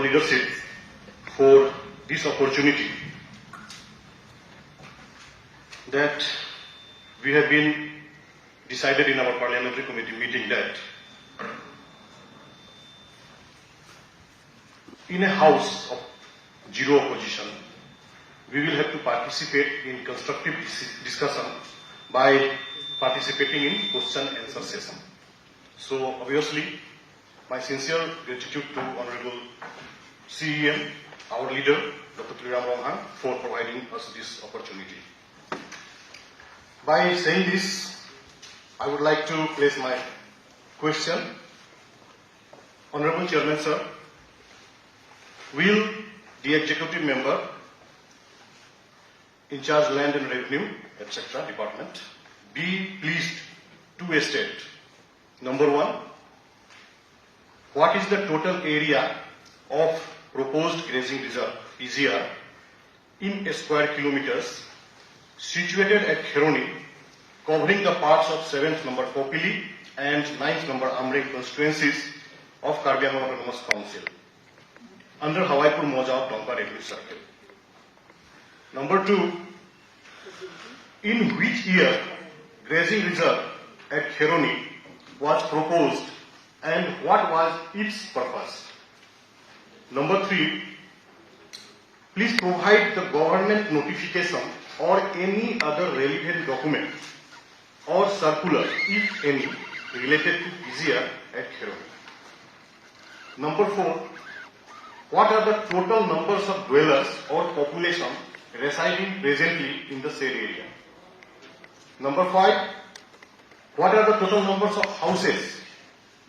our leadership for this opportunity that we have been decided in our parliamentary committee meeting that in a house of zero opposition, we will have to participate in constructive discussion by participating in question answer session. So obviously, my sincere gratitude to Honorable CEM, our leader, Dr. Tuliram Ronghang, for providing us this opportunity. By saying this, I would like to place my question. Honorable Chairman, sir, will the executive member in charge land and revenue, etc. department be pleased to state, number one, what is the total area of proposed grazing reserve, PGR, in square kilometers situated at Kheroni, covering the parts of 7th number Kopili and 9th number Amreng constituencies of Karbi Anglong Autonomous Council under Hawaipur Moja of Donka Revenue Circle. Number two, in which year grazing reserve at Kheroni was proposed and what was its purpose? Number three, please provide the government notification or any other relevant document or circular, if any, related to PGR at Kheroni. Number four, what are the total numbers of dwellers or population residing presently in the said area? Number five, what are the total numbers of houses,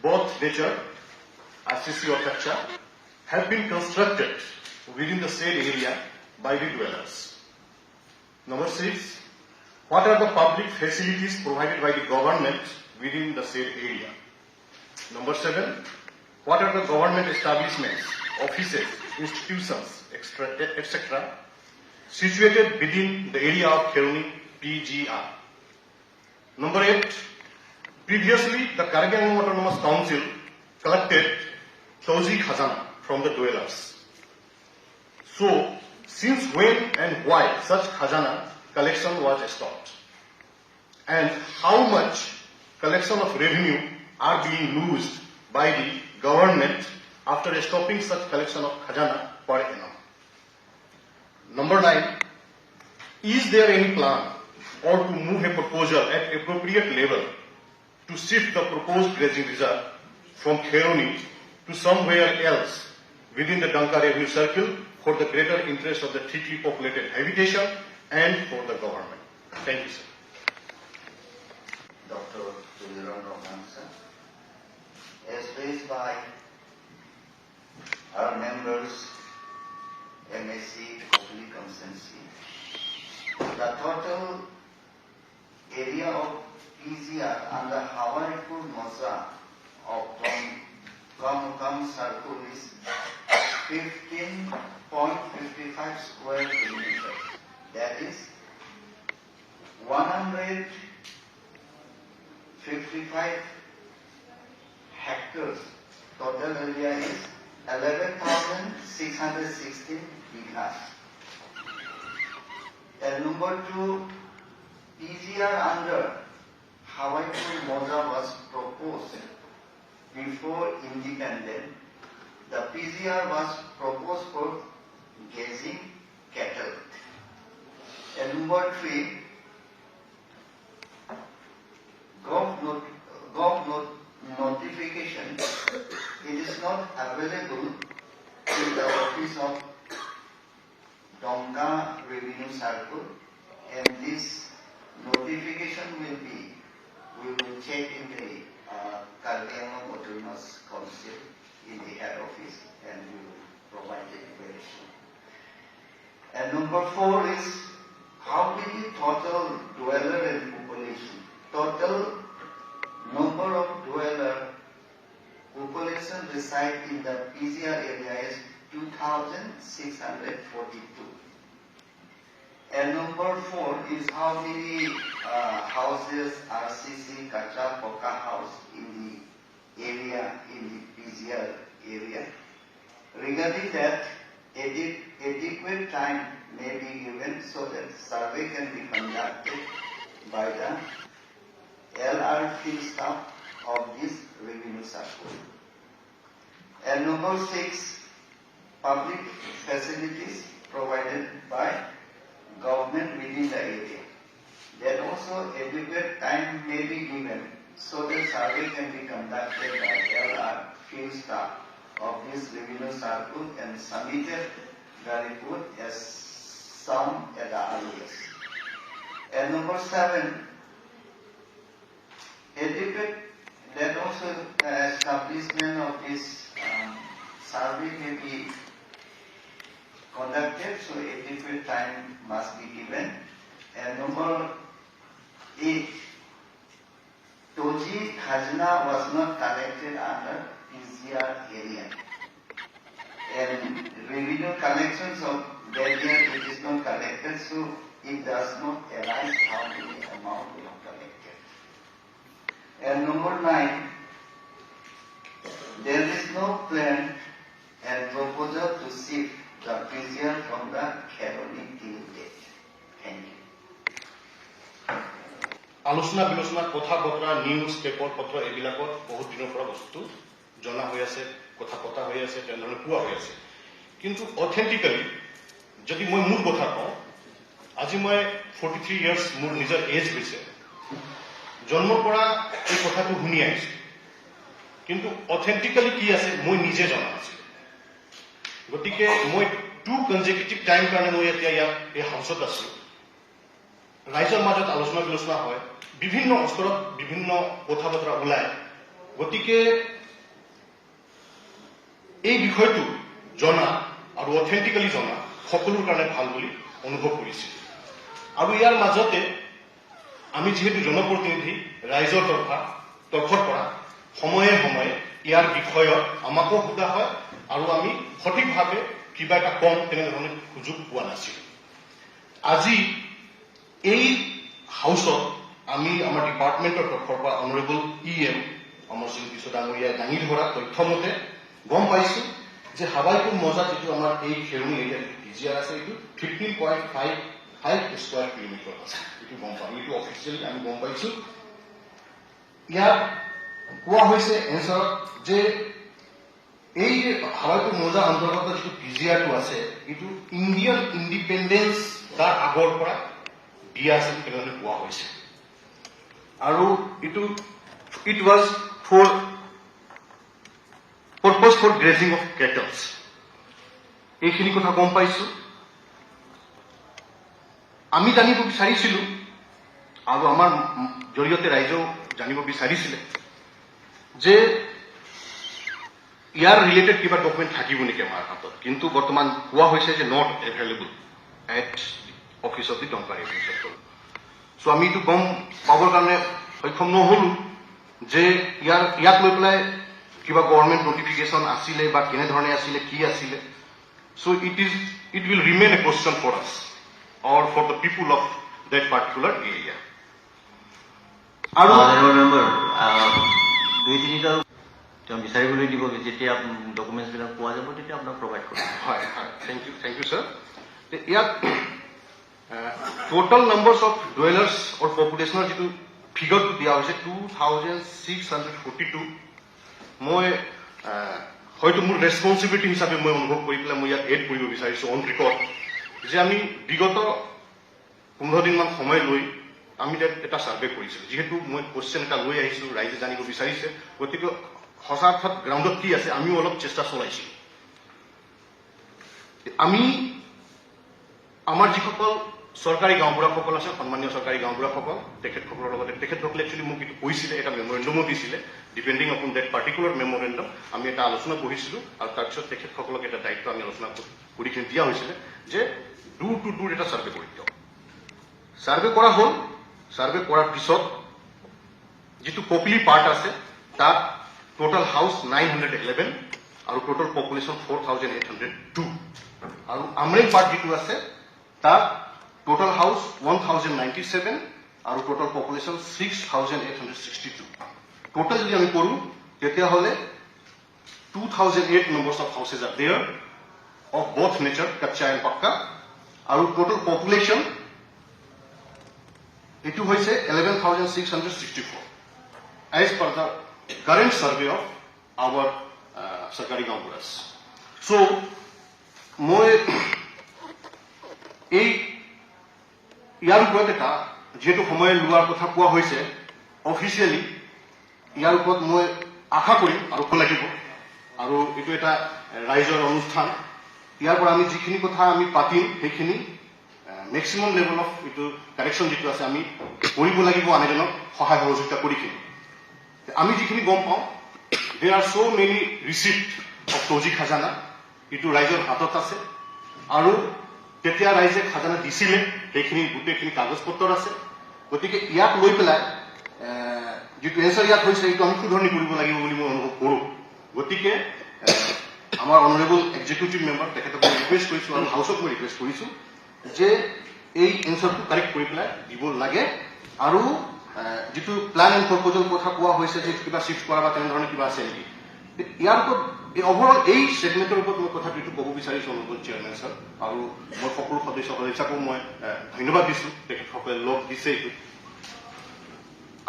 both nature, RCC or Kacha, have been constructed within the said area by the dwellers? Number six, what are the public facilities provided by the government within the said area? Number seven, what are the government establishments, offices, institutions, etc., situated within the area of Kheroni PGR? Number eight, previously the Karbi Anglong Autonomous Council collected Tauji Khazana from the dwellers. So, since when and why such Khazana collection was stopped? And how much collection of revenue are being lost by the government after stopping such collection of Khazana per annum? Number nine, is there any plan or to move a proposal at appropriate level to shift the proposed grazing reserve from Kheroni to somewhere else within the Donka Revenue Circle for the greater interest of the thickly populated habitation and for the government? Thank you, sir. Dr. Tuliram Ronghang, sir. As raised by our members, MSc Kopili Constituency, the total area of PGR under Hawaipur Moja of Donka Circle is 15.55 square kilometers. That is 155 hectares. Total area is 11,616 bighas. And number two, PGR under Hawaipur Moja was proposed before independence. The PGR was proposed for grazing cattle. And number three, Gov notification, it is not available in the office of Donka Revenue Circle, and this notification will be, we will check in the Karbi Anglong Autonomous Council in the head office, and we will provide it very soon. And number four is, how many total dweller and population? Total number of dweller population reside in the PGR area is 2,642. And number four is how many houses, RCC, Kacha, Poka house in the area, in the PGR area. Regarding that, adequate time may be given so that survey can be conducted by the LR field staff of this revenue circle. And number 6, public facilities provided by government within the area. That also adequate time may be given so that survey can be conducted by LR field staff of this revenue circle and submitted the report as soon at the earliest. And number 7, adequate, that also establishment of this survey may be conducted, so adequate time must be given. And number 8, Toji Khajna was not collected under PGR area. And revenue collections of that year it is not collected, so it does not arise how many amount we have collected. And number 9, there is no plan and proposal to shift the PGR from the Kheroni till date. Thank you. আলোচনা বিলোচনা, কথা বতৰা, news paper পত্ৰ এইবিলাকত বহুত দিনৰ পৰা বস্তু জনা হৈ আছে, কথা পতা হৈ আছে, তেনেধৰণে কোৱা হৈ আছে। কিন্তু অথেণ্টিকেলি যদি মই মোৰ কথা কওঁ, আজি মই 43 ইয়াৰ্ছ মোৰ নিজৰ এজ হৈছে, জন্মৰ পৰা এই কথাটো শুনি আহিছোঁ, কিন্তু অথেণ্টিকেলি কি আছে মই নিজে জনা নাছিলোঁ। গতিকে মই 2 কনজেকিউটিভ টাইম কাৰণে মই এতিয়া ইয়াত এই হাউচত আছোঁ। ৰাইজৰ মাজত আলোচনা বিলোচনা হয়, বিভিন্ন স্তৰত বিভিন্ন কথা বতৰা ওলায়। গতিকে এই বিষয়টো জনা আৰু অথেণ্টিকেলি জনা সকলোৰ কাৰণে ভাল বুলি অনুভৱ কৰিছিলোঁ। আৰু ইয়াৰ মাজতে আমি যিহেতু জনপ্ৰতিনিধি, ৰাইজৰ তৰফৰ পৰা সময়ে সময়ে ইয়াৰ বিষয়ত আমাকো সোধা হয় আৰু আমি সঠিকভাৱে কিবা এটা কম তেনেধৰণে সুযোগ পোৱা নাছিলোঁ। আজি এই হাউচত আমি আমাৰ ডিপাৰ্টমেণ্টৰ তৰফৰ পৰা অনাৰেবল ই এম অমৰ সিং বিশ্ব ডাঙৰীয়াই দাঙি ধৰা তথ্যমতে গম পাইছোঁ যে হাবাইপুৰ মৌজাত যিটো আমাৰ এই খেৰণি এৰিয়া যিটো পি জি আৰ আছে, এইটো 15.55 স্কুৱাৰ কিলোমিটাৰ আছে। এইটো গম পাওঁ, এইটো অফিচিয়েলি আমি গম পাইছোঁ। ইয়াত কোৱা হৈছে এনচাৰত যে এই যে হাবাইপুৰ মৌজা অন্তৰ্গত যিটো পি জি আৰটো আছে, এইটো ইণ্ডিয়ান ইণ্ডিপেণ্ডেন্স তাৰ আগৰ পৰা দিয়া আছিল তেনেধৰণে কোৱা হৈছে। আৰু এইটো it was for purpose for grazing of cattles, এইখিনি কথা গম পাইছোঁ। আমি জানিব বিচাৰিছিলোঁ আৰু আমাৰ জৰিয়তে ৰাইজেও জানিব বিচাৰিছিলে যে ইয়াৰ ৰিলেটেড কিবা ডকুমেণ্ট থাকিব নেকি আমাৰ হাতত, কিন্তু বৰ্তমান কোৱা হৈছে যে not available at office of the Donka Revenue Circle. So আমি এইটো গম পাবৰ কাৰণে সক্ষম নহ'লো যে ইয়াক লৈ পেলাই কিবা গভৰ্ণমেণ্ট নটিফিকেশ্যন আছিলে বা কেনেধৰণে আছিলে, কি আছিলে। So it will remain a question for us or for the people of that particular area. আৰু মেম্বাৰ, দুই তিনিটা তেওঁ বিচাৰিবলৈ দিব, যেতিয়া ডকুমেণ্টছবিলাক পোৱা যাব তেতিয়া আপোনাক প্ৰভাইড কৰিম। হয় হয়, thank you, thank you sir. ইয়াত টোটেল নাম্বাৰ্ছ অফ ডুৱেলাৰ্ছ অৰ পপুলেশ্যনৰ যিটো ফিগাৰটো দিয়া হৈছে 2642। মই হয়তো মোৰ ৰেচপনচিবিলিটি হিচাপে মই অনুভৱ কৰি পেলাই মই ইয়াত এড কৰিব বিচাৰিছোঁ অন ৰেকৰ্ড যে আমি বিগত 15 দিনমান সময় লৈ আমি তাত এটা ছাৰ্ভে কৰিছিলোঁ। যিহেতু মই কুৱেশ্যন এটা লৈ আহিছোঁ, ৰাইজে জানিব বিচাৰিছে, গতিকে সঁচা অৰ্থত গ্ৰাউণ্ডত কি আছে আমিও অলপ চেষ্টা চলাইছিলোঁ। আমি আমাৰ যিসকল চৰকাৰী গাঁওবুঢ়াসকল আছে, সন্মানীয় চৰকাৰী গাঁওবুঢ়াসকল, তেখেতসকলৰ লগতে তেখেতসকলে একচুৱেলি মোক এইটো কৈছিলে, এটা মেমৰেণ্ডমো দিছিলে। Depending upon that particular memorandum আমি এটা আলোচনা বহিছিলোঁ আৰু তাৰপিছত তেখেতসকলক এটা দায়িত্ব আমি আলোচনা কৰি কিনে দিয়া হৈছিলে যে ডুৰ টু ডুৰ এটা ছাৰ্ভে কৰি দিয়ক। ছাৰ্ভে কৰা হ'ল। ছাৰ্ভে কৰাৰ পিছত যিটো কপিলি পাৰ্ট আছে তাত টোটেল হাউচ 911 আৰু total population 4802 আৰু আমৰেং পাৰ্ট যিটো আছে তাত টোটেল হাউচ 1097 আৰু total population 6862। Total যদি আমি কৰোঁ তেতিয়াহ'লে 2008 numbers of houses are there of both nature, kacha and pakka. আৰু total population এইটো হৈছে 11,664 as per the current survey of our চৰকাৰী গাঁওবুঢ়াছ। So মই এই ইয়াৰ ওপৰত এটা, যিহেতু সময় লোৱাৰ কথা কোৱা হৈছে অফিচিয়েলি, ইয়াৰ ওপৰত মই আশা কৰিম আৰু লাগিব। আৰু এইটো এটা ৰাইজৰ অনুষ্ঠান, ইয়াৰ পৰা আমি যিখিনি কথা আমি পাতিম, সেইখিনি মেক্সিমাম লেভেল অফ এইটো কাৰেকশ্যন যিটো আছে, আমি কৰিব লাগিব আন এজনক সহায় সহযোগিতা কৰি কিনে। আমি যিখিনি গম পাওঁ, there are so many receipt of তৌজি খাজানা, এইটো ৰাইজৰ হাতত আছে আৰু তেতিয়া ৰাইজে খাজানা দিছিলে, সেইখিনি গোটেইখিনি কাগজ পত্ৰ আছে। গতিকে ইয়াক লৈ পেলাই যিটো এনচাৰ ইয়াত হৈছে, এইটো আমি শুধৰণি কৰিব লাগিব বুলি মই অনুভৱ কৰোঁ। গতিকে আমাৰ অনাৰেবল এক্সিকিউটিভ মেম্বাৰ, তেখেতক মই ৰিকুৱেষ্ট কৰিছোঁ আৰু হাউচক মই ৰিকুৱেষ্ট কৰিছোঁ যে এই এনচাৰটো কাৰেক্ট কৰি পেলাই দিব লাগে। আৰু যিটো প্লেন এণ্ড প্ৰপ'জেল কথা কোৱা হৈছে যে কিবা চিফ্ট কৰা বা তেনেধৰণে কিবা আছে নেকি ইয়াৰ ওপৰত, এই অভাৰঅল এই ষ্টেটমেণ্টৰ ওপৰত মই কথাটো এইটো ক'ব বিচাৰিছোঁ, অনাৰেবল চেয়াৰমেন ছাৰ, আৰু মই সকলো সদস্য সদস্যাকো মই ধন্যবাদ দিছোঁ, তেখেতসকলে লগ দিছে এইটো।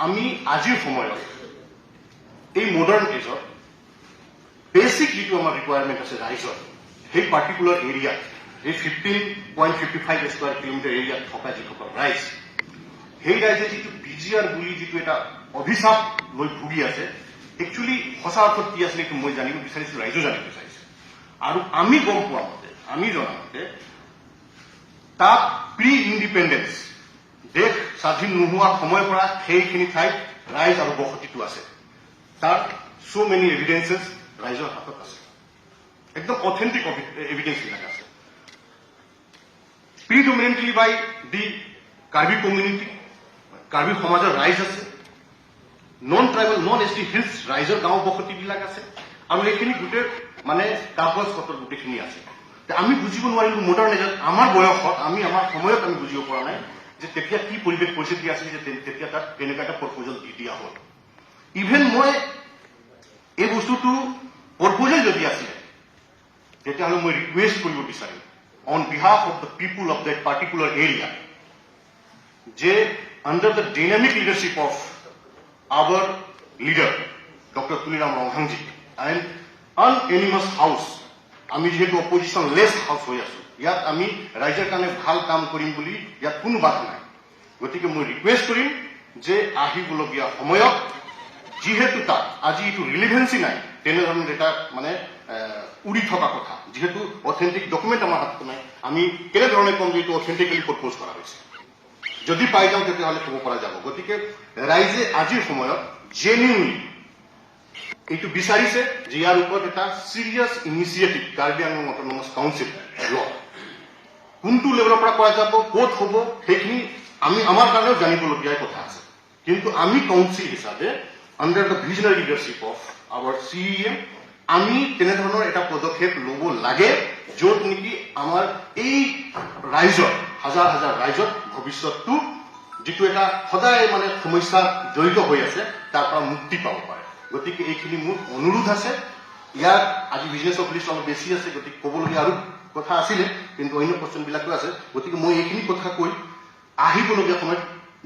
আমি আজিৰ সময়ত এই মডাৰ্ণ এজত বেচিক যিটো আমাৰ ৰিকুৱাৰমেণ্ট আছে ৰাইজৰ, সেই পাৰ্টিকুলাৰ এৰিয়াত, এই 15.55 square kilometer এৰিয়াত থকা যিসকল ৰাইজ, সেই ৰাইজে যিটো বিজিআৰ বুলি যিটো এটা অভিশাপ লৈ ভুগি আছে, একচুৱেলি সঁচা অৰ্থত কি আছিলে, এইটো মই জানিব বিচাৰিছো, ৰাইজেও জানিব বিচাৰিছে। আৰু আমি গম পোৱা মতে, আমি জনা মতে, তাত প্ৰি ইণ্ডিপেণ্ডেন্স, দেশ স্বাধীন নোহোৱাৰ সময়ৰ পৰা সেইখিনি ঠাইত ৰাইজ আৰু বসতিটো আছে। তাৰ চ' মেনি এভিডেন্সেছ ৰাইজৰ হাতত আছে, একদম অথেণ্টিক এভিডেন্সবিলাক আছে। Predominantly by the Karbi community, Karbi সমাজৰ ৰাইজ আছে, non tribal, non ST hills ৰাইজৰ গাঁও বসতিবিলাক আছে আৰু এইখিনি গোটেই মানে কাগজ পত্ৰ গোটেইখিনি আছে। আমি বুজিব নোৱাৰিলো, মডাৰ্ণ এজত আমাৰ বয়সত আমি আমাৰ সময়ত আমি বুজিব পৰা নাই যে তেতিয়া কি পৰিৱেশ পৰিস্থিতি আছিল যে তেতিয়া তাত তেনেকুৱা এটা প্ৰপ'জেল দি দিয়া হ'ল। ইভেন মই এই বস্তুটো প্ৰপ'জেল যদি আছিলে, তেতিয়াহ'লে মই ৰিকুৱেষ্ট কৰিব বিচাৰিম on behalf of the people of that particular area যে under the dynamic leadership of our leader Doctor Tuliram Ronghangji and unanimous house, আমি যিহেতু অপজিশ্যন লেছ হাউচ হৈ আছো, ইয়াত আমি ৰাইজৰ কাৰণে ভাল কাম কৰিম বুলি ইয়াত কোনো বাধা নাই। গতিকে মই ৰিকুৱেষ্ট কৰিম যে আহিবলগীয়া সময়ত, যিহেতু তাত আজি এইটো ৰিলিভেঞ্চি নাই, তেনেধৰণৰ এটা মানে উৰি থকা কথা, যিহেতু অথেণ্টিক ডকুমেণ্ট আমাৰ হাতত নাই, আমি কেনেধৰণে ক'ম যে এইটো অথেণ্টিকেলি প্ৰপ'জ কৰা হৈছে? যদি পাই যাওঁ, তেতিয়াহ'লে ক'ব পৰা যাব। গতিকে ৰাইজে আজিৰ সময়ত জেনুইনলি এইটো বিচাৰিছে যে ইয়াৰ ওপৰত এটা serious initiative Karbi Anglong autonomous council লওক। কোনটো লেভেলৰ পৰা কৰা যাব, ক'ত হ'ব, সেইখিনি আমি আমাৰ কাৰণেও জানিবলগীয়া কথা আছে। কিন্তু আমি কাউন্সিল হিচাপে under the visionary leadership of our CEM আমি তেনেধৰণৰ এটা পদক্ষেপ ল'ব লাগে, য'ত নেকি আমাৰ এই ৰাইজৰ, হাজাৰ হাজাৰ ৰাইজৰ ভৱিষ্যতটো যিটো এটা সদায় মানে সমস্যা জড়িত হৈ আছে, তাৰ পৰা মুক্তি পাব পাৰে। গতিকে এইখিনি মোৰ অনুৰোধ আছে। ইয়াত আজি বিজনেছ অফ লিষ্ট অলপ বেছি আছে, গতিকে ক'বলগীয়া আৰু কথা আছিলে, কিন্তু অন্য কুৱেশ্যনবিলাকো আছে। গতিকে মই এইখিনি কথা কৈ আহিবলগীয়া সময়ত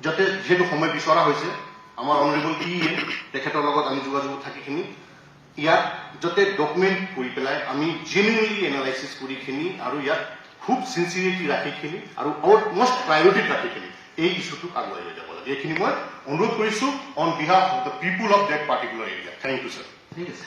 যাতে, যিহেতু সময় বিচৰা হৈছে, আমাৰ অনাৰেবল ই এ তেখেতৰ লগত আমি যোগাযোগত থাকিখিনি ইয়াত যাতে ডকুমেণ্ট কৰি পেলাই আমি জেনুইনলি এনালাইচিছ কৰিখিনি আৰু ইয়াত খুব চিনচিয়াৰিটি ৰাখিখিনি আৰু মষ্ট প্ৰায়ৰিটিত ৰাখিখিনি এই ইছ্যুটোক আগুৱাই লৈ যাব লাগে, এইখিনি মই অনুৰোধ কৰিছো on behalf of the people of that particular area. Thank you, sir. ঠিক আছে।